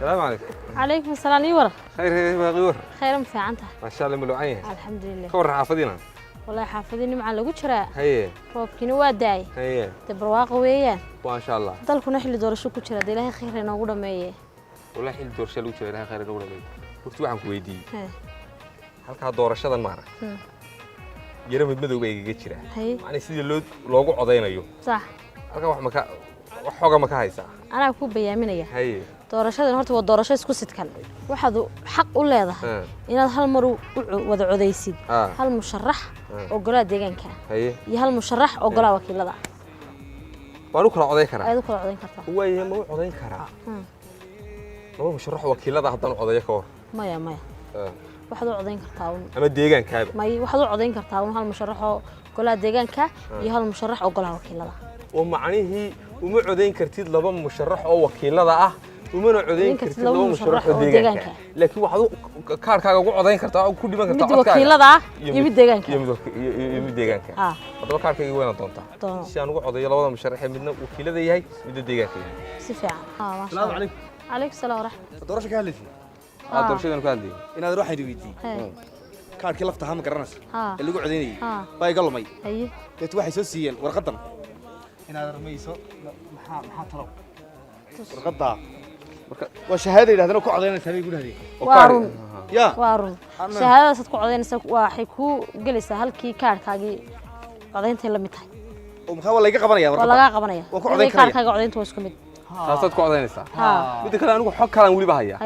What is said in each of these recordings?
Salaamu calaykum. Calaykum asalaam, ii waran. Khayr khayr, baaqi war. Khayr, ma fiican tahay? Maasha Allah, maluucan yahay. Alxamdulilah. Ka warran xaafadiina? Wallahi xaafadii nimca lagu jiraa. Roobkiina waa daay. Dee barwaaqo weeyaan. Maasha Allah. Dalkuna xilli doorasho ku jira, dee Ilaahay khayr inoogu dhameeye. Wallahi xilli doorasho lagu jira, Ilaahay khayr inoogu dhameeye. Horta waxaan ku weydiiyey, halkaa doorashadan maarag yara madmadow baa igaga jira. Macnii sidii loogu codaynayo. Halkaa wax maka, wax xooga ma ka haysaa? Anaa ku bayaaminaya. Doorashadan horta waa doorasho isku sidkan. Waxaad xaq u leedahay inaad hal mar u wada codaysid hal musharax oo golaha deegaanka iyo hal musharax oo golaha wakiilada. Waan u kala codayn karaa? Ayaad u kala codayn kartaa. Waayahay, ma u codayn karaa laba musharax wakiilada haddaan u codeeyo, ka hor? Maya, maya. Waxaad u codayn kartaa un Ama deegaankaaba? May, waxaad u codayn kartaa un hal musharax oo golaha deegaanka iyo hal musharax oo golaha wakiilada. Oo macnihii uma codayn kartid laba musharax oo wakiilada ah, umana codayn kartid laba musharax oo deegaanka, laakiin waxaad kaarkaaga ugu codayn kartaa oo ku dhiban kartaa mid wakiilada ah iyo mid deegaanka. Iyo mid deegaanka. Haddaba kaarkayga wayna doontaa si aan ugu codeeyo labada musharax ee midna wakiilada yahay, midna deegaanka yahay. Si fiican. Salaamu calaykum. Calaykum salaam waraxmat. Doorasho ka hadlaysay? Ah, doorashadan ku hadlayay. Inaad waxaan weydiiyey, kaarkii lafta ahaa, ma garanaysa, ee lagu codaynayay baa iga lumay. Deet waxay soo siiyeen warqaddan inaad rumayso. Maxaa talo warqaddaa? Marka waa shahaada yidhahdeen oo ku codaynaysaa bay ku dhahdeen. Waa run. Ya. Waa run, shahaadadaasaad ku codaynaysaa. Waxay kuu gelaysaa halkii kaarhkaagii codayntay la mid tahay. Oo maxaa, waa layga qabanaya waa warqadda? Lagaa qabanaya. Waa ku codayn Wixii karaya. Kaarkaaga codaynta waa isku mid. Taasaad ku codaynaysaa. Midda kale, anigu xog kalaan weliba hayaa.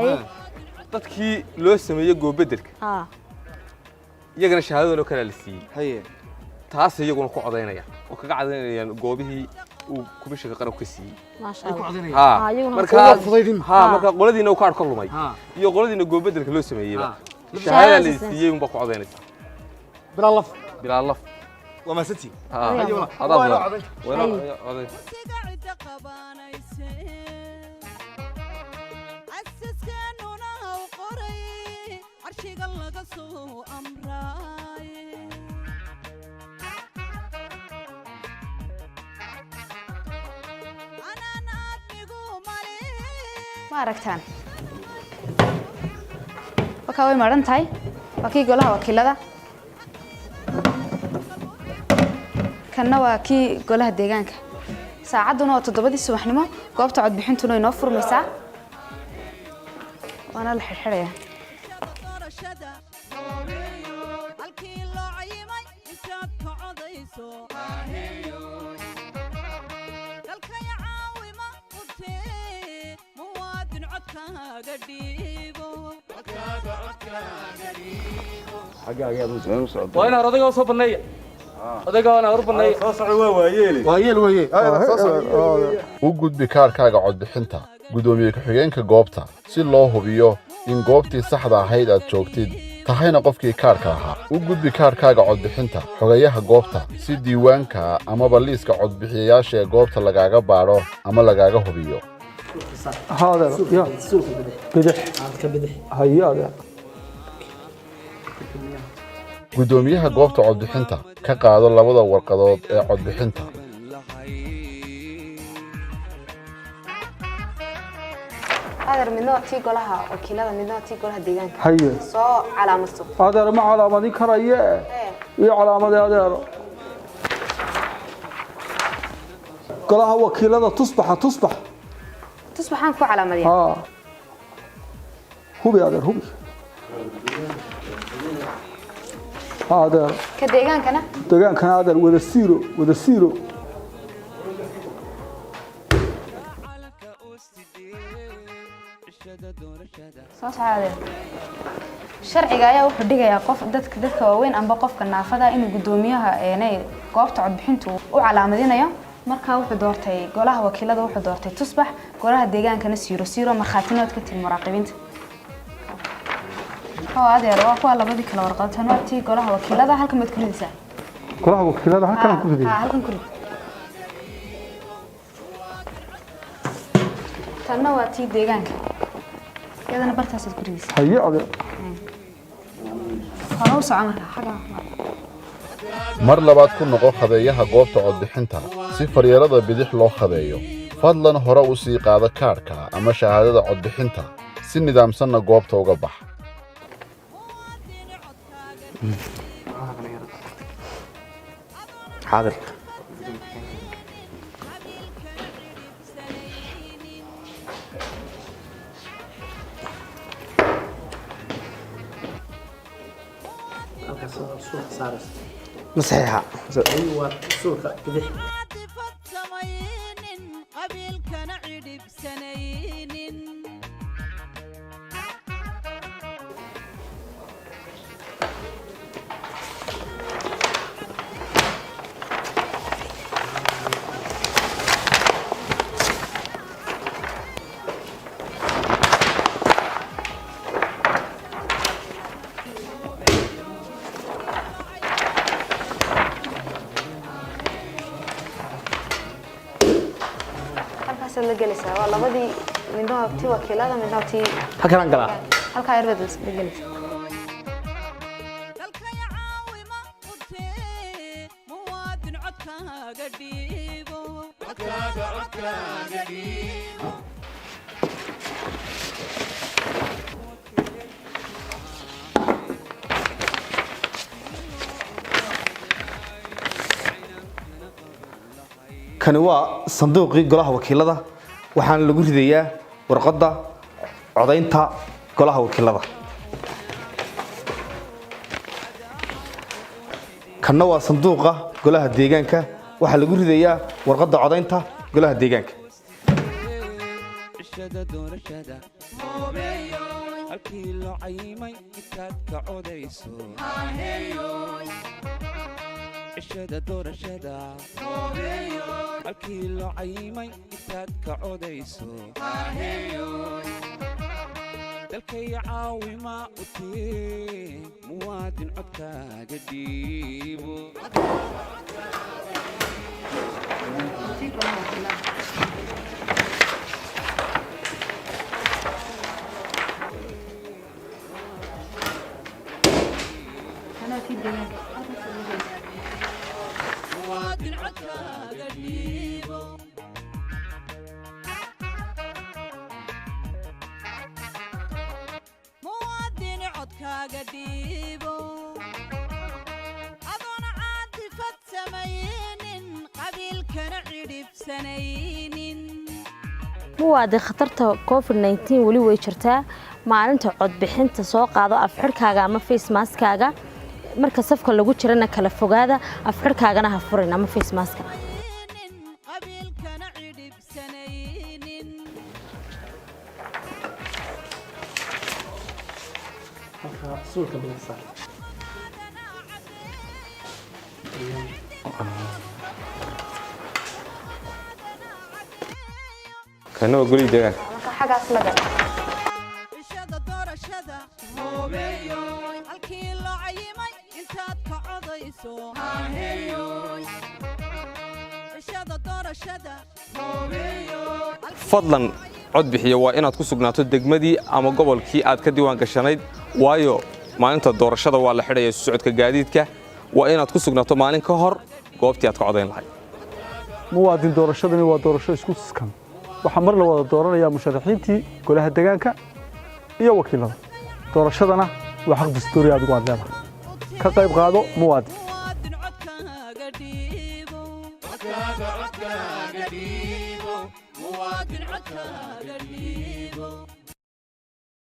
Dadkii loo sameeyey goobedelka, iyagana shahaadadan oo kalea la siiyey. Taas iyaguna ku codaynaya oo kaga codaynayaan goobihii uu komishanka qaranku ka siiyey. Maasha Ay ku Allah. codaynayaan. Iyaguna Markaa waa fudaydin. Marka qoladiina uu kaadh ka lumay iyo qoladiina goobedelka loo sameeyeyba, shahaadada la Shahaadadaas siiyey unbaa ku codaynaysaa. Bilaa laf. Bilaa laf. Waa mahadsantihiin. Adiga. Adaa Waa inoo mudan. codayn. Waa inoo codayn. Kursiga cidda qabanayse asaskeenuna u qoray, carshiga laga soo amray. Anaan aadmigu male. Ma aragtaan? Wakaa way maran tahay. Waa kii golaha wakiilada, kanna waa kii golaha deegaanka. Saacadduna waa 7dii subaxnimo. Goobta codbixintuna inoo furmaysaa, waana la xidhxidhayaa. Doorashada halkii loo cayimay intaad ka codayso, dalkaya caawima utee, muwaadin codkaaga dhiibo. Waa inaad odayga usoo banneeya, odayga waa inaad u banneeya. Waa yeel weye. U gudbi kaarkaaga codbixinta guddoomiye ku-xigeenka goobta si loo hubiyo in goobtii saxda ahayd aad joogtid, tahayna qofkii kaarka lahaa. U gudbi kaarkaaga codbixinta xogayaha goobta si diiwaanka amaba liiska codbixiyayaasha ee goobta lagaaga baadho ama lagaaga hubiyo. Adeer ya bidix. Haye, adeer. Guddoomiyaha goobta codbixinta ka qaado labada warqadood ee codbixinta. Adeer, midna waa tii golaha wakiilada, midna waa tii golaha deegaanka. Soo calaamadso. Adeer, ma calaamadin karaye, ii calaamadee adeero. Golaha wakiilada tusbaxa, tusbax. Tusbaxaan ku calaamadiya. Hubi adeer, hubi adeer. Ka deegaankana? Degaankana adeer wada siiro, wada siiro. Soo soco adeer. Sharciga ayaa wuxuu dhigayaa qof dadka waaweyn amba qofka naafada inuu guddoomiyaha eenay goobta codbixintu u calaamadinayo. Markaa wuxuu doortay golaha wakiilada, wuxuu doortay tusbax, golaha deegaankana siiro siiro. Markhaatinood ka tiri muraaqibiinta oo adeer, waa kuwa labadii kala warqado. Tan waa tii golaha wakiilada, halkan baad ku ridaysaa. Golaha wakiilada halkan ku riday? Ha, halkan ku rid. Tanna waa tii deegaanka, iyadana bartaasaad ku ridaysaa. Haye adeer. Hore u soco markaa xagga. Mar labaad ku noqo khadeeyaha goobta codbixinta si faryeelada bidix loo khadeeyo. Fadlan hore u sii qaado kaadhka ama shahaadada codbixinta. Si nidaamsanna goobta uga bax. Xaadir. Ma saxiixa? Caadifad samaynin, qabiilkana cidhibsanaynin. Halkaasaad la gelaysaa. Waa labadii, midna waa tii wakiilada, midna waa tii. Halkanaan galaa? Halkaa yar baad la gelaysaa. Dalkaya caawima utee, muwaadin codkaaga dhiibo, codkaaga dhiibo. Kani waa sanduuqii golaha wakiilada, waxaana lagu ridayaa warqadda codaynta golaha wakiilada. Kanna waa sanduuqa golaha deegaanka, waxaa lagu ridayaa warqadda codaynta golaha deegaanka. Cishada doorashada halkii loo cayimay intaad ka codayso. Cishada doorashada halkii loo cayimay intaad ka codayso. Dalkay caawima u tee, muwaadin codkaaga dhiibo. Muwaadin codkaaga dhiibo. Muwaadin codkaaga dhiibo, adoona caadifad samaynin, qabiilkana cidhibsanaynin. Muwaadin, khatarta COVID-19 weli way jirtaa. Maalinta codbixinta soo qaado afxidhkaaga ama face maskaaga. Marka safka lagu jirana kala fogaada, afxidhkaagana ha furin ama face maska. Qabiilkana cidhibsanaynin. Halkaa suulka bidix saar. Kana waa golihii deegaanka. Marka xaggaas la gal. Cishada doorashada halkii loo cayimay intaad ka codayso. Cishada doorashada. Fadlan cod bixiya, waa inaad ku sugnaato degmadii ama gobolkii aad ka diiwaan gashanayd, waayo maalinta doorashada waa la xidhaya isu socodka gaadiidka. Waa inaad ku sugnaato maalin ka hor goobtii aad ka codayn lahayd. Muwaadin, doorashadani waa doorasho isku sidkan. Waxaa mar la wada dooranayaa musharaxiintii golaha deegaanka iyo wakiilada. Doorashadana waa xaq dastuuri adigu aad leedahay. Ka qayb qaado, muwaadin. Muwaadin codkaaga dhiibo, codkaaga dhiibo. Muwaadin codkaaga dhiibo.